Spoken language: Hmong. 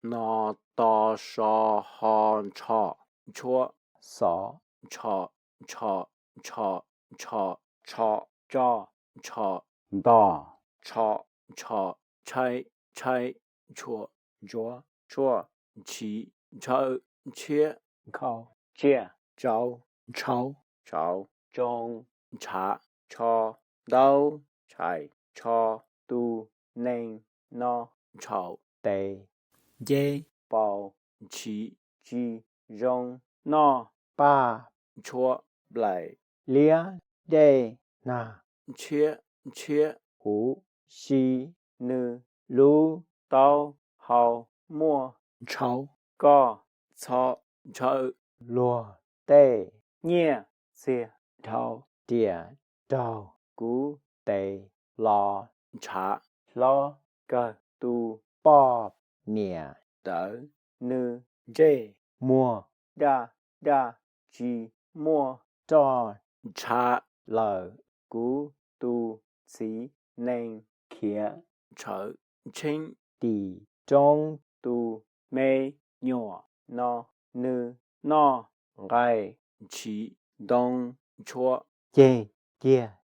no, to, so, ho, ntsho, ntshuab, xo, ntsho, ntsho, ntsho, ntsho, tsho, tso, ntsho, nto, tsho, ntsho, tshaib, tshaib, ntshua, ntsuab, tshuaj, ntshiv, ntshaw, ntshiab, nkhaus, ntsiaj, tsau, ntshau, tsau, tsoo, ntshav, tsho, ntaub, ntshais, tsho, tu, nees, no, ntshau, tes, nceb, paus, ntshiv, tsi, zoo, noj, paj, ntshuab, nplaim, liab, dej, nag, ntshiab, ntshiab, huv, si, nws, lub, taub, hau, muaj, ntshau, koj, txho, ntshaw, luag, tej, nyiaj, txiag, dhau, riam, raug, kuv, tes, los, ntshav, hlob, kawg, tu, poj, niam, tawv, nws, ntsej, muag, daj, daj, tsi, muaj, roj, ntshav, lawm, kuv, tu, txiv, nees, khiav, ntshawv, ntsheeb, tim, roob, tu, me, nyuam, no, nws, noj, nqaij, ntshiv, ntoo, ntshua, ceg, ciag,